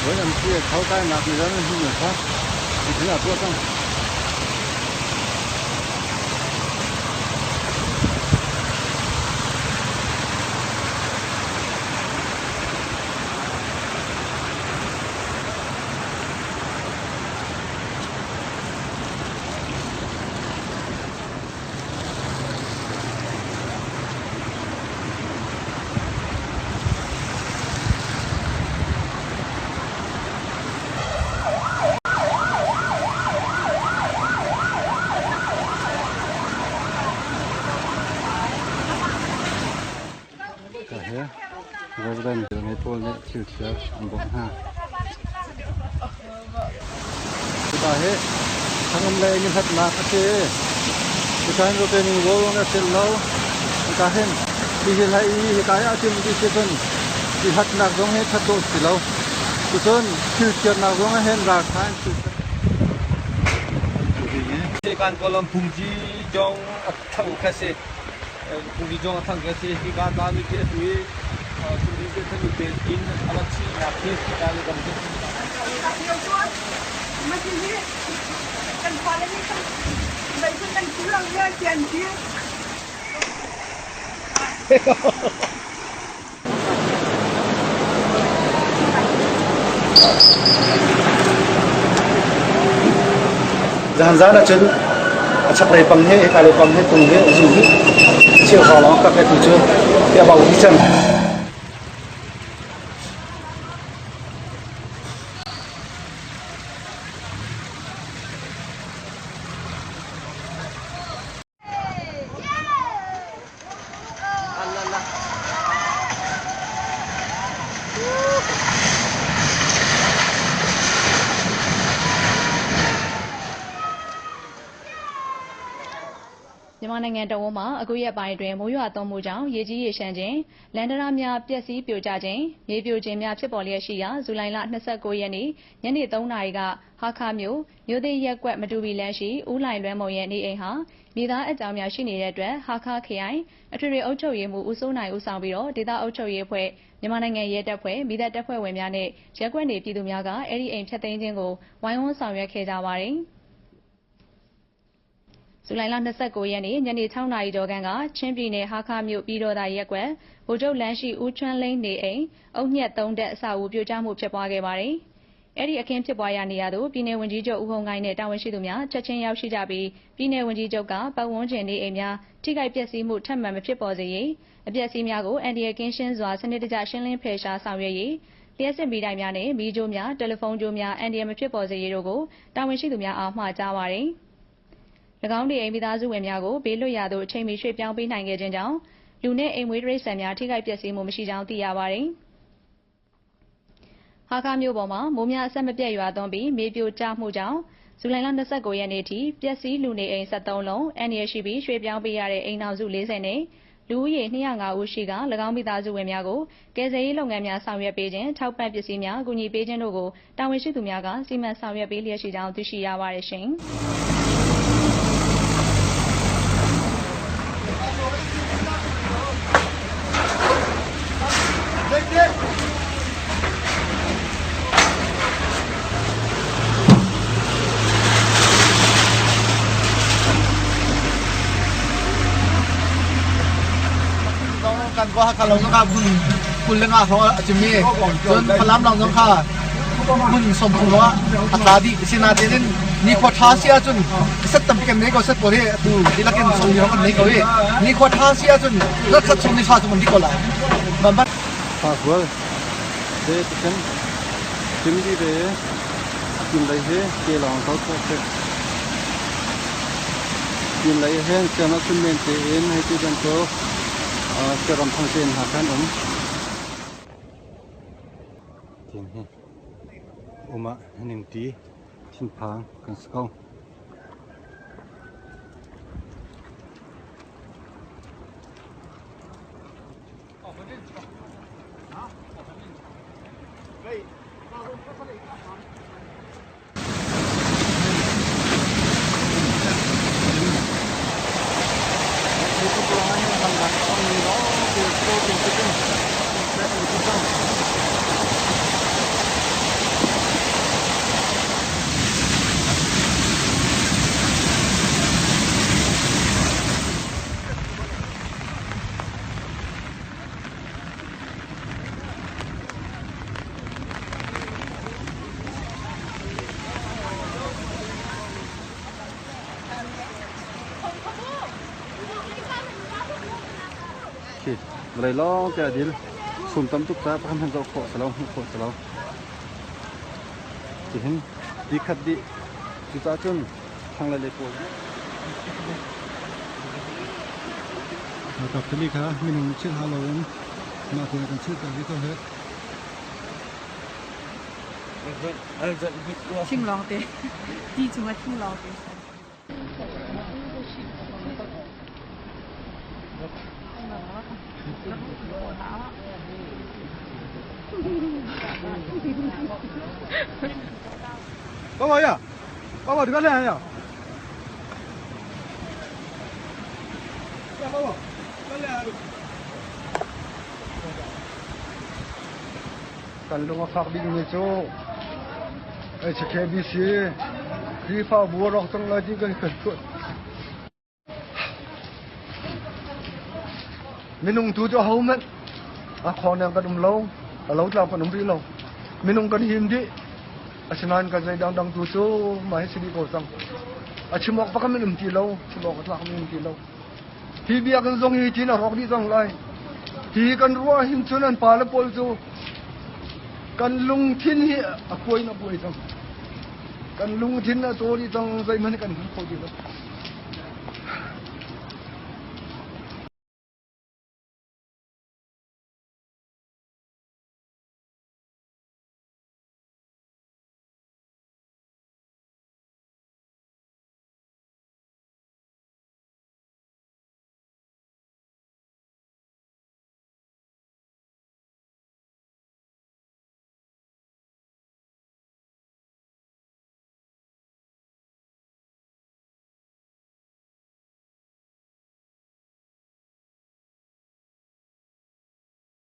Voi an si tho kainak ni zan hin kha hin a tuah cang. Ka he Reverend nge pawl nih thil thiar an bawmh hna. Cuka hi thangam lei in hlatnak a si i cuka hin rotening rawl a sil lo. Hika hin hi hi hlei i hika hi a cim ti si cun i hlatnak zong hi that dawh si lo. Cucun thil thiarnak zong ah hin raltha in thil Kan kawlram phungji zong a thang kha si. Phungji zong a thang kha si. Hika ta mi khi atu i phungji te thang pe in a rak chihnak khi hika le ram Kan fale nih kan meifun kan kulang ya tian ti. Zan zan ahcun a chaklei pang he hika lei pang he tung he zu hi cheu hrawng lawng kap he tu cu a bo dih cang. မြန်မာနိုင်ငံတဝန်းမှာအခုရက်ပိုင်းအတွင်းမိုးရွာသွန်းမှုကြောင့်ရေကြီးရေရှမ်းခြင်းလန်ဒရာများပျက်စီးပြိုကျခြင်းမြေပြိုခြင်းများဖြစ်ပေါ်လျက်ရှိရာဇူလိုင်လ29ရက်နေ့ညနေ3နာရီကဟာခါမြို့မြို့သစ်ရပ်ကွက်မတူပီလမ်းရှိဦးလှိုင်လွမ်းမုံရဲ့နေအိမ်ဟာမြေသားအကြောင်းများရှိနေတဲ့အတွက်ဟာခါခရိုင်အထွေထွေအုပ်ချုပ်ရေးမှူးဦးစိုးနိုင်ဦးဆောင်ပြီးတော့ဒေသအုပ်ချုပ်ရေးအဖွဲ့မြန်မာနိုင်ငံရဲတပ်ဖွဲ့မိသက်တပ်ဖွဲ့ဝင်များနဲ့ရပ်ကွက်နေပြည်သူများကအဲ့ဒီအိမ်ဖျက်သိမ်းခြင်းကိုဝိုင်းဝန်းဆောင်ရွက်ခဲ့ကြပါတယ်။ဇူလိုင်လ29ရက်နေ့ညနေ6နာရီကျော်ခန့်ကချင်းပြည်နယ်ဟားခါးမြို့ပြည်တော်သာရပ်ကွက်ဗိုလ်ချုပ်လမ်းရှိဦးချွန်းလိမ့်နေအိမ်အုတ်ညက်၃တက်အဆောက်အဦပြိုကျမှုဖြစ်ပွားခဲ့ပါတယ်။အဲ့ဒီအခင်းဖြစ်ပွားရာနေရာသို့ပြည်내ဝန်ကြီးချုပ်ဦးဟုံကိုင်းနဲ့တာဝန်ရှိသူများချက်ချင်းရောက်ရှိကြပြီးပြည်내ဝန်ကြီးချုပ်ကပတ်ဝန်းကျင်နေအိမ်များထိခိုက်ပျက်စီးမှုထပ်မံမဖြစ်ပေါ်စေရေးအပျက်စီးများကိုအန်ဒီယကင်းရှင်းစွာစနစ်တကျရှင်းလင်းဖယ်ရှားဆောင်ရွက်ရေးလျှက်စစ်မီးတိုင်များနဲ့မီးကြိုးများတယ်လီဖုန်းကြိုးများအန်ဒီယမဖြစ်ပေါ်စေရေးတို့ကိုတာဝန်ရှိသူများအားမှာကြားပါသည်။၎င်းနေအိမ်မိသားစုဝင်များကိုဘေးလွတ်ရာသို့အချိန်မီရွှေ့ပြောင်းပေးနိုင်ခဲ့ခြင်းကြောင့်လူနဲ့အိမ်မွေးတိရစ္ဆာန်များထိခိုက်ပျက်စီးမှုမရှိကြောင်းသိရပါသည်။ဟာခါမြို့ပေါ်မှာမိုးများအဆက်မပြတ်ရွာသွန်းပြီးမြေပြိုကျမှုကြောင့်ဇူလိုင်လ29ရက်နေ့ထိပျက်စီးလူနေအိမ်73လုံးအန္တရာယ်ရှိပြီးရွှေ့ပြောင်းပေးရတဲ့အိမ်ထောင်စု40နဲ့လူဦးရေ205ဦးရှိက၎င်းမိသားစုဝင်များကိုကယ်ဆယ်ရေးလုပ်ငန်းများဆောင်ရွက်ပေးခြင်းထောက်ပံ့ပစ္စည်းများကူညီပေးခြင်းတို့ကိုတာဝန်ရှိသူများကစီမံဆောင်ရွက်ပေးလျက်ရှိကြောင်းသိရှိရပါတယ်ရှင်။ Kan ko ka lo ka bun kul le nga hro a chimi cun Falam lang zong kha hmun 30 lo a tla dih sinain nikhua ṭha si ahcun set tampi kan nei ko set pawl hi atu dihlak in 40 hrawng kan nei ko i nikhua ṭha si ahcun zarkhat chung ni ṭha cu kan dih ko lai. Fa te ticun cim dih ve a cin lei hi ke lawng ko khawh si. Cin lei hin siam ahcun men tein hei ti bantuk saram thangte hna khan um. Tin hi um ah ningti thinphang kan si ko. Vawlei lawng te a dil. Sum tam tuk caah pakhat hmanh zoh khawh si lo, hmuh khawh si lo. Tihin ti khat dih. Cucaah cun thlanglei lei pawl Ralkap tili kha minung chilh hau loin mah tein a kan chilhter rih ko hih. Thing lawng te. Ti chung ah thing lawng te. Bawa ya. Bawa di mana ya? Ya bawa. Kan lung a fak bikmi cu HKBC Khrihfabu a rawk cang lai ti kan kan tuah. Minung tu cu ahohmanh a khawng kan um lo, a lotlau kan um rih lo. Minung kan him dih. Asinain kan zei dangdang tu cu mah hi si dih ko cang. A chim awk bak an um ti lo, chim awk a tlak mi um ti lo. Hi biakinn zong hi tin a rawk dih cang lai. Hi kan ruah hin cun an pale pawl cu kan lungthin hi a kuai in a kuai cang. Kan lungthin a caw dih cang, zeihmanh kan hmu kho ti lo.